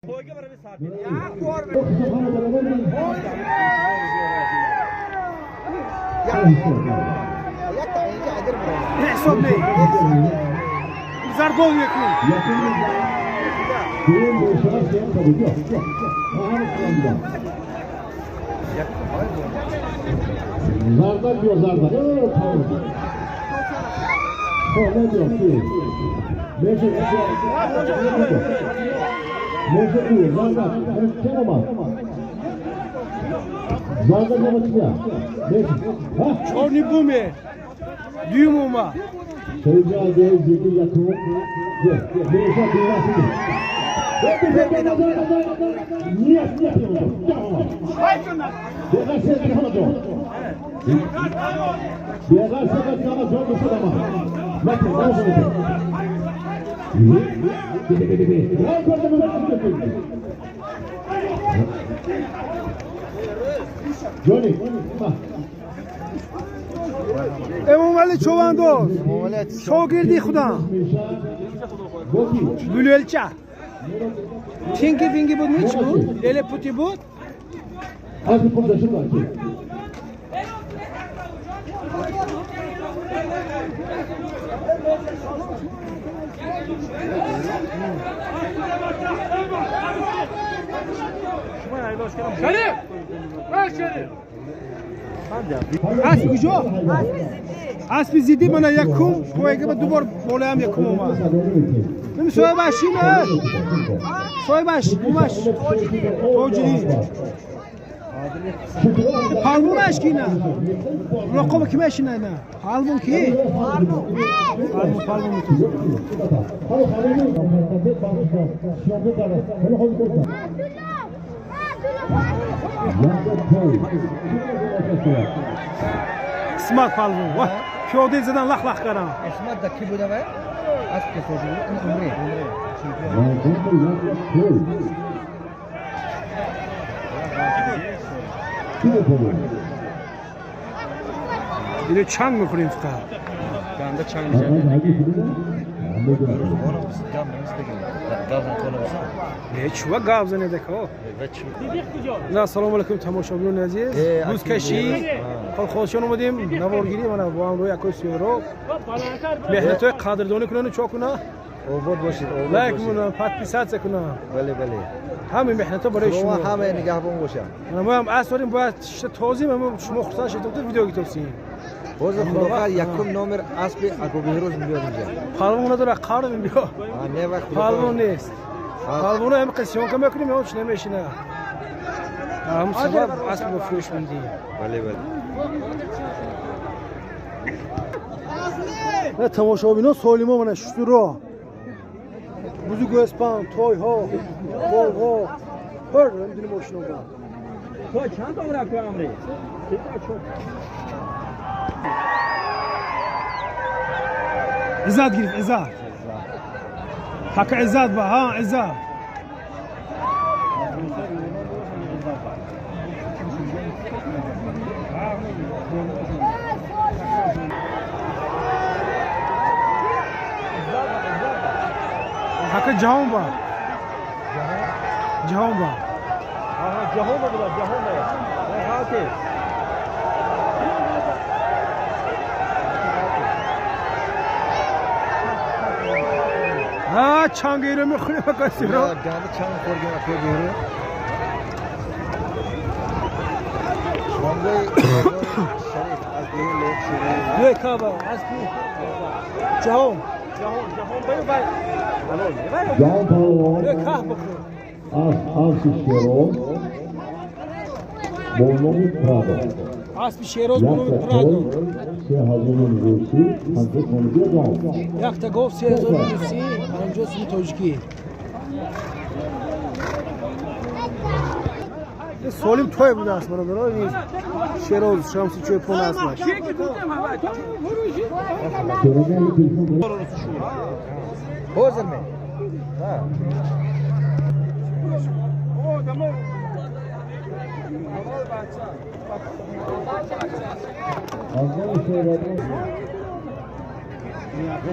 حساب نی زرگول میکنم Zardak diyor zardak. Evet tamam. Ne diyor ki? Meşe zardak. Tamam. Zardak ama çıkıyor. Çorni bume. Düğüm uma. Эмомали Човандоз, шогирди худам, Булелча, Тинки Винги буд, нич буд, Леле Пути буд. Şerif! Ver Şerif! Асби куҷо? Аспи зиддӣ мана якум пояга ду бор болаям якум омад. Ними соҳибаш ин аст? Соҳибаш умаш тоҷирӣ. Палвонаш ки ина? Рақоба ки мешина ина? Палвон ки? Палвон, палвон. Қисмат палвон. Вah, пиёда задан лах-лах кардам. Қисмат да ки буда вай? Асп ки тоҷирӣ, ин умре. Ино чанг мехӯрем фақат. Ганда чанг мешавад. Не, чува гав занеда ко. На, салом алейкум тамошобинони азиз. Бузкашӣ колхозчиён омадем, наворгирӣ мана бо ҳамроҳи акои Сиёро. Меҳнатҳои қадрдонӣ кунану чо куна? Обод бошед, обод лайк бошед. кунам, подписаться кунам. Бале, бале. Ҳамаи меҳнатҳо барои Шумо шумо. ҳама нигаҳбон бошад. Мана мо ҳам аср дорем, бояд шиша тозим, ама шумо хурсанд шудед, видео гирифтем. Боз худоха якум номер аспи Аку Беҳрӯз мебиёд инҷа. Палвон надора, қарр биё. Не вақт Палвон нест. Палвоно ҳам қисёнка мекунем, ё чӣ намешина. Ҳам сабаб асп ба фурӯш мондем. Бале, бале. На тамошобино солимо мана шутуро. Бузу гӯспанд, тойҳо, болҳо, ҳар ҳамдини мошино. Той чанд умра ку амри? Иззат гирифт, иззат. Ҳака иззат ба, ҳа, иззат. Ҳака ҷаҳон ба. Ҷаҳон ба. Ҷаҳон ба, ҷаҳон ба. Ҳа, ҳа, чангиро мехӯрем ака Сиро. Ганда чанг хӯрдем Аку Беҳрӯз. Шомгоҳи Шариф аз деҳи Лек Шерӯз. Дуе каба, аспи ҷаҳон. Ҷаҳон, ҷаҳон ба вай. Ҷаҳон палвон Дуе каҳ бихӯр. аз аспи Шероз бо номи Прадо. Аспи Шероз бо номи Прадо. 3000 русӣ, 50 сомонӣ дом. Якта гов 3000 русӣ, 50 сомонӣ тоҷикӣ. Солим той будааст бародаро, ин Шероз Шамси Чӯпон аспаш. Ҳозир ме?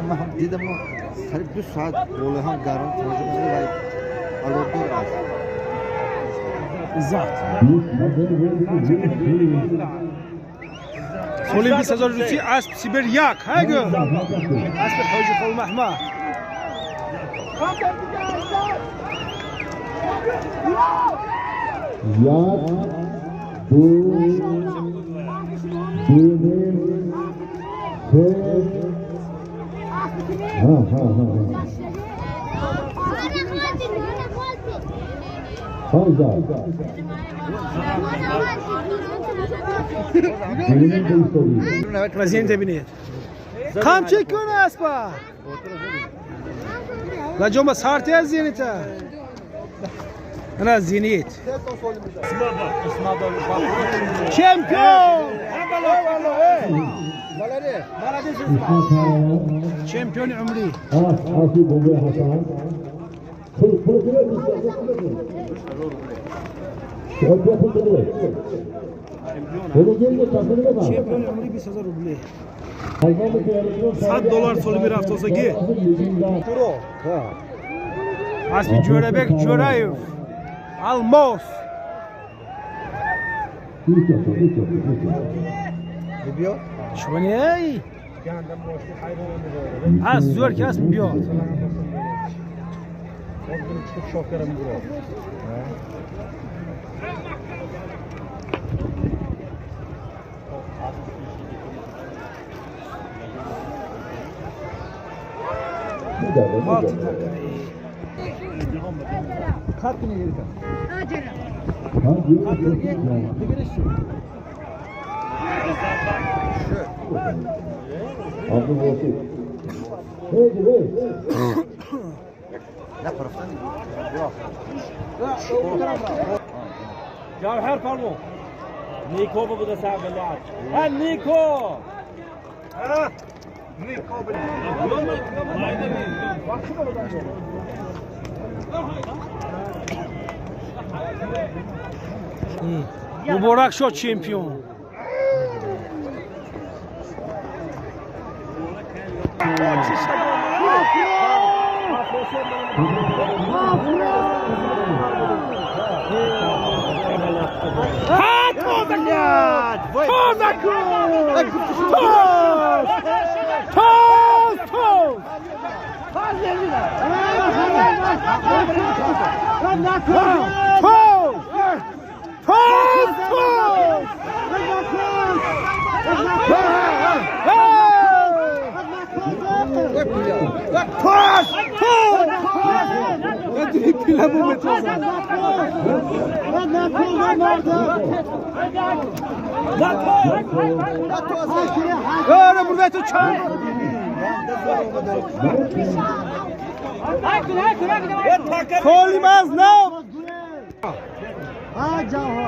Ман ҳам дидам, қариб 2 соат боло ҳам гарм тоҷик вай Иззат. Соли 20 000 русӣ асп Сибир як. Ҳайгу. Асп Ҳоҷи Холмаҳмад. Як, ду, 2, се. Ҳа, ҳа, ҳа. 15. Вазият бинед. Қамчи кун аспа. Лаҷома сарти аз зенита. Ана Зенит. Чемпион! Чемпиони умрӣ. Чемпиони умрӣ 20 000 рубле. $100 соли рафтосагӣ. Аспи Ҷӯрабек Ҷӯраев. Алмос. Чуней? Аз зӯр ки асп биёд. جوهر فرمو نیکو بوده صاحب الله ها نیکو ها نیکو Муборак шод чемпион.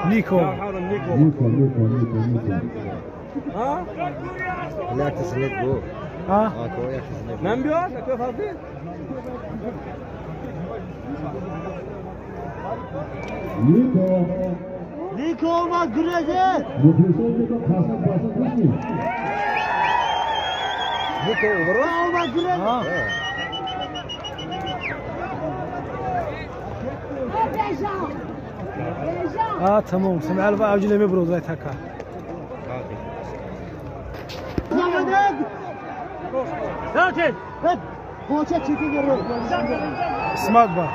Нико. Нико, Нико, Нико, Нико. ها؟ من بیاد اکو فاضل Нико. Нико омад гурезед. Нико омад гурезед. ها تمام سمع الف عجله مبروز لا تكا اسمك با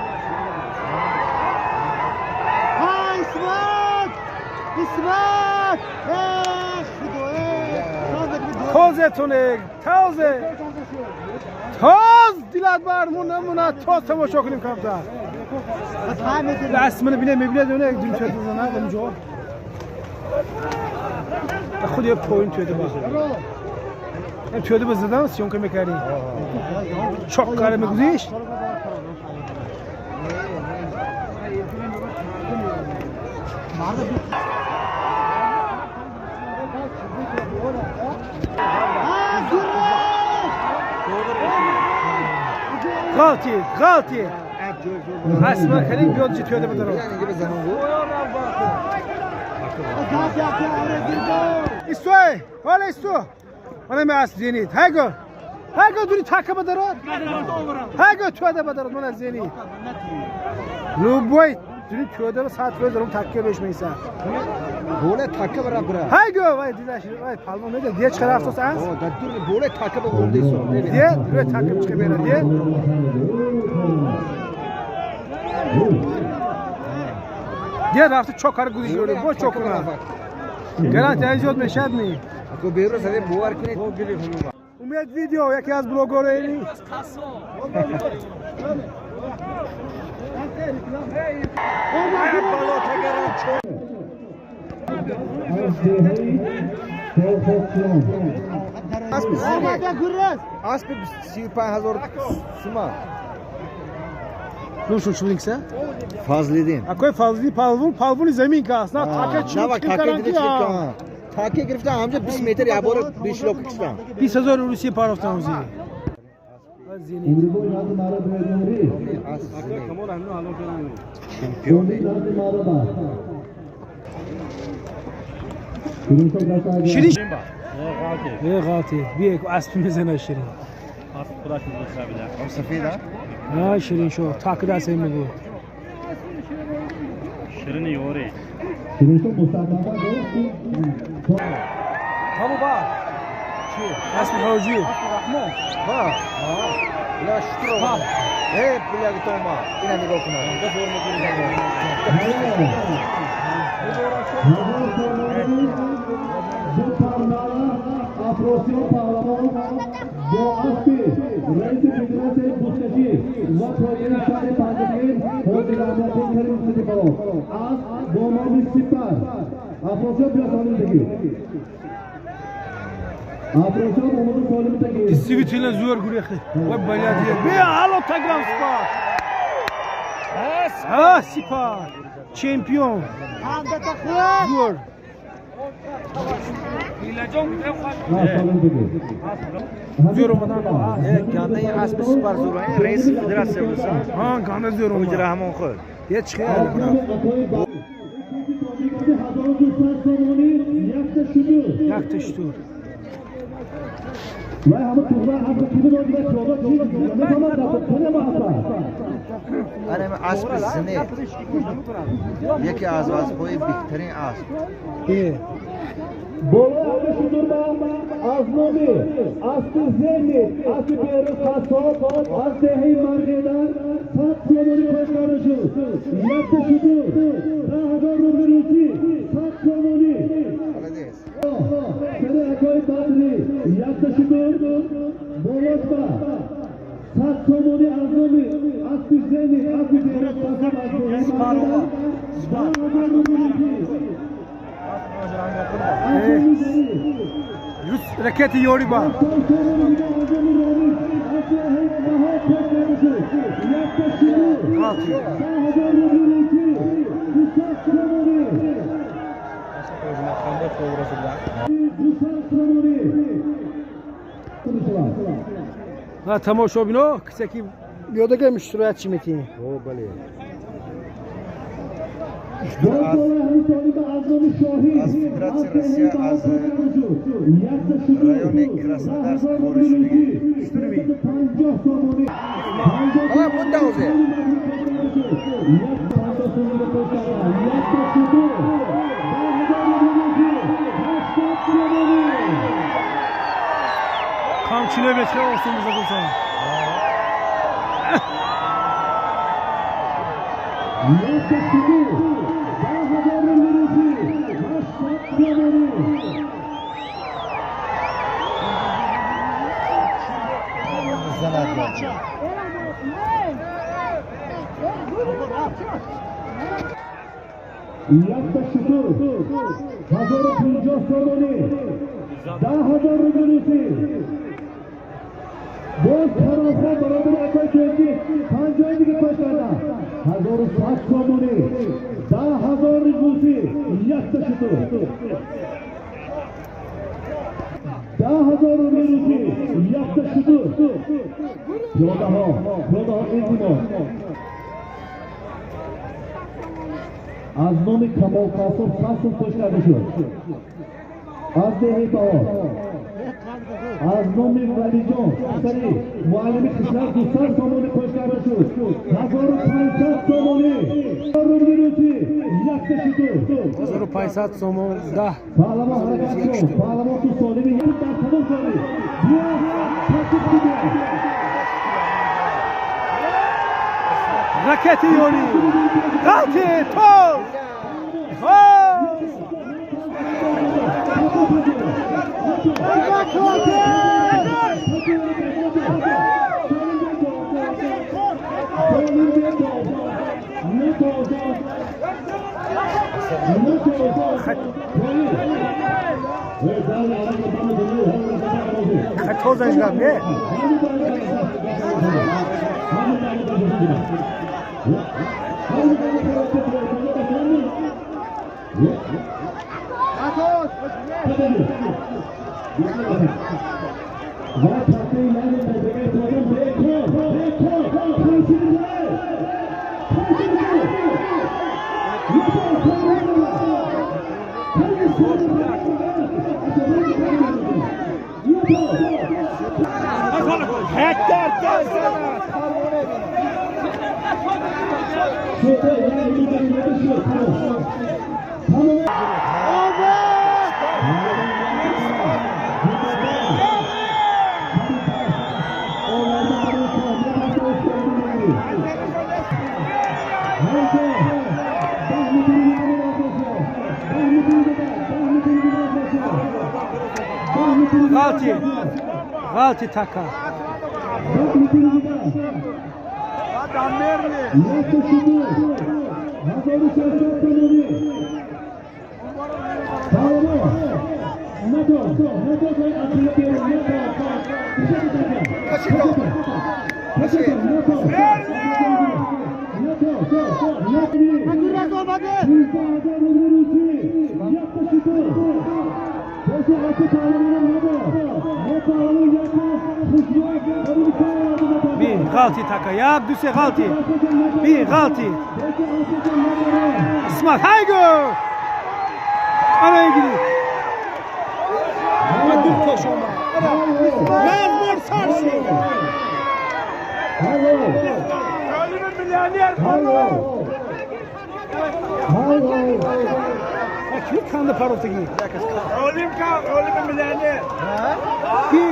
ها اسمك اسمك تازه تازه تاز دلت برمون نمونه تاز تماشا کنیم کمتر اسمنو بینه میبینه دونه دون توی دونه اونجا خود یه پوین توی ده با توی ده بزدم سیون که میکردی چاک کاره میگذیش غلطی غلطی اسما کریم بیاد جی توی ده بدارم استوی حالا استو من از زینید هگو هگو دوری تاکه بدارد هگو توی ده بدارد من از زینید Любой туёда 100% рум такка беш мейса. Боле такка бара бара. Ҳай го вай дидаш вай палвон меда дия чиқар афсос аст? О, дар дур боле такка ба бурдисо. Дия рӯй такка чиқа бера дия. Дия рафта чокар гузиш ёре бо чокуна. Гарантия зиёд мешад ми. Ако беру саде бовар кунед. Умед видео яке аз блогерҳои Асп 35,000 сума. Нушу чуликса? Фазлидин. Акой Фазлидин палвун, палвуни замин кас. На така чӣ гарантия. Таке гирифта ҳамҷа 20 метр як бор 5 лок киштам. 20,000 русия парофтан узи. Ширин. Не ғалти. Би асп мезана ширин. Асп худаш мезана. Ам сафеда? А ширин шо так даст мегу. Ширин ёри. Ҳаму ба. Чи? Асп ҳоҷи. Асп Раҳмон. Ҳа. Ла шутро. Э, пуляги тома. Ина нигоҳ кунад. Афросиёб паҳлавон бо аспи раиси федератсияи бузкашӣ ва тоҷири шаҳри Панҷакент ҳоҷи Раҳматдин Каримов Сидиқов асп бо номи Сипар. Афросиёб биё солим бигир. Афросиёб омода солим бигир. Действительно зӯр гурехти. Вой блядь. Бия алло таграм Сипар. А Сипар. Чемпион. Зӯр. Зӯр омадан. Гандаи асп Сипар зӯр. Раиси федератсия буса. Ҳа, ганда зӯр омад. Ҳоҷи Раҳмон худ. Е чӣ хел рафт. Якта шутур. Асп зине яке аз аспҳои беҳтарин асп. Болои шутур аз номи аспи Зенит, аспи Берӯз Қассоб аз деҳаи Марғидан 100 сомонӣ пеш карда шуд. Якта шутур 10,000 рубли русӣ, 100 сомонӣ. Сари акои Бадри якта шутур болошба 100 сомонӣ аз номи аспи Зенит, аспи Берӯз Қассоб аз деҳаи Марғидан 10,000 рубли русӣ. Ракети ёри ба. На тамошобино кисе ки биёдага муштуроят чӣ метиҳӣ? О, бале. Аз Федератсияи Россия аз райони Краснодарск ворид шудагӣ. Штурми. Ҳа, буда озе. Камчине мечка осон биза. Якта шутур 1050 сомонӣ, 10,000 рубли русӣ. Боз Камолхон бародари акои тоҷик 50 дига пеш карда 1100 сомонӣ, 10,000 русӣ, якта шутур 10,000 рубли русӣ, якта шутур. Пиёдаҳо, пиёдаҳо илтимос. Аз номи Камол Қассоб 100 сум пеш карда шуд. Аз деҳаи Баҳор. Аз номи Валиҷон писари муаллими қишлоқ 200 сомонӣ қош карда шуд. 1500 сомонӣ. Рубли русӣ якта шутур. 1500 сомон 10. Паҳлавон ҳаракат кун. Паҳлавон ту солими як дар тамом соли. Биё татбиқ биё. Ракети ёри. Ғалти тоз. Тозаш гап не? Ғалти, ғалти така. Би ғалти така, як ду се ғалти. Би ғалти. Исмат, ҳайго! Ана игири. Ма дух пеш омад. Назмор сар шуд. Ки канда парофтагӣ? Ки?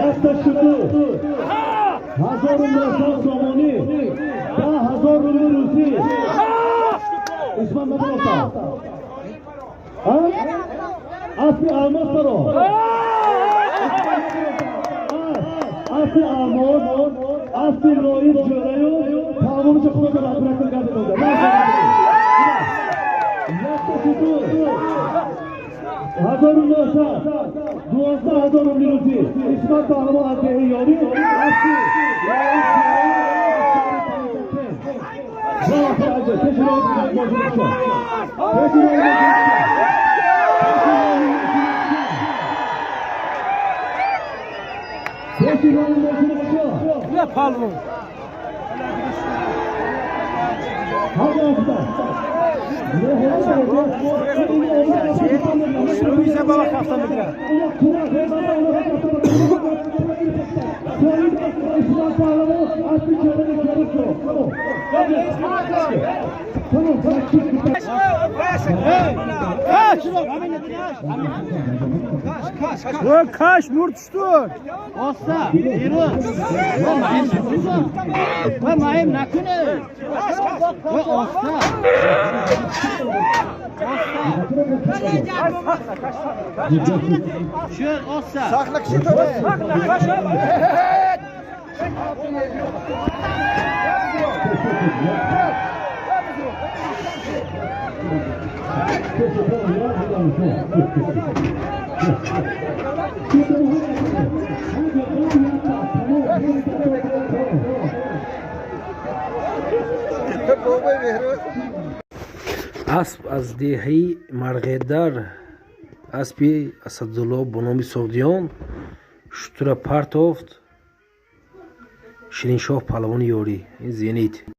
Якта шутур. 1900 сомонӣ. 10000 рубли русӣ. Исман набарофта. Аспи алмос баро. Аспи алмос, аспи роид ҷӯраю паҳлавонча худо раҳбаракун карда дода. Якта шутур. 1900, 12000 рубли русӣ. Исмат паҳлавон аз деҳи ёрӣ. Аспи Не паҳлавон. Каш мурд шуд. Оста, Ирод. Ва маем накуне. Ва оста. Шуд оста. Сахна кшитове. Бобои Беҳрӯз. Асп аз деҳаи Марғедар, аспи Асадулло бо номи Соғдиён шутура партофт. Шириншоҳ паҳлавони ёрӣ, ин Зенит.